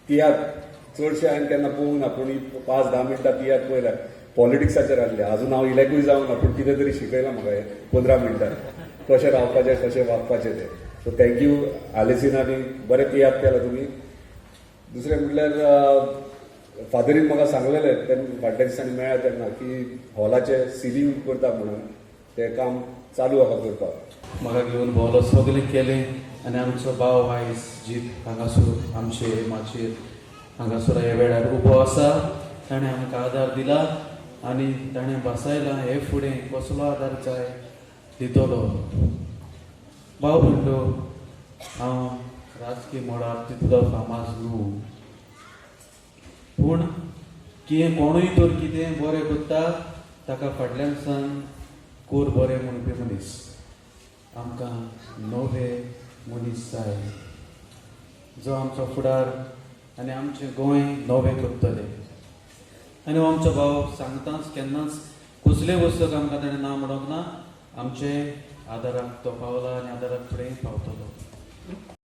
तियात्र चडशे हांवें केन्ना पळोवंक ना, पूण ही 5-10 मिनटां तियात्र पळयल्या. पॉलिटिक्साचेर आसले, अजून हांव इलेक्टूय जावंक ना, पूण कितें तरी शिकयलां म्हाका हे 15 मिनटां, कशें रावपाचें, कशें वागपाचें तें. सो thank you आलेसीन, आनी बरें तियात्र केला तुमी. दुसरें म्हटल्यार फादरीन म्हाका सांगलेलें तेन्ना, फाटल्या दिसांनी मेळ्ळा तेन्ना, की हॉलाचें सिलींग करता म्हणून, तें काम चालू आहा करपाक. म्हाका घेवन भोंवलो, सगळें केलें आनी आमचो भाव आयज जीत हांगासर आमचे माचयेर हांगासर ह्या वेळार उबो आसा. ताणें आमकां आदार दिला आनी ताणें बसयलां, हे फुडें कसलो आदार जाय दितलो. भाव भयणो, हांव राजकीय मळार तितलो फामाद न्हू, पूण कितें कोणूय तर कितें बरें करता ताका फाटल्यान सान कोर बरें म्हणपी मनीस. आमकां नवे मनीस जाय, जो आमचो फुडार आनी आमचें गोंय नवें करतले. आनी हो आमचो भाव सांगताच केन्नाच कसलेय वस्तूक आमकां ताणें ना म्हणूंक ना. आमचे आदाराक तो पावला आनी आदाराक फुडें पावतलो.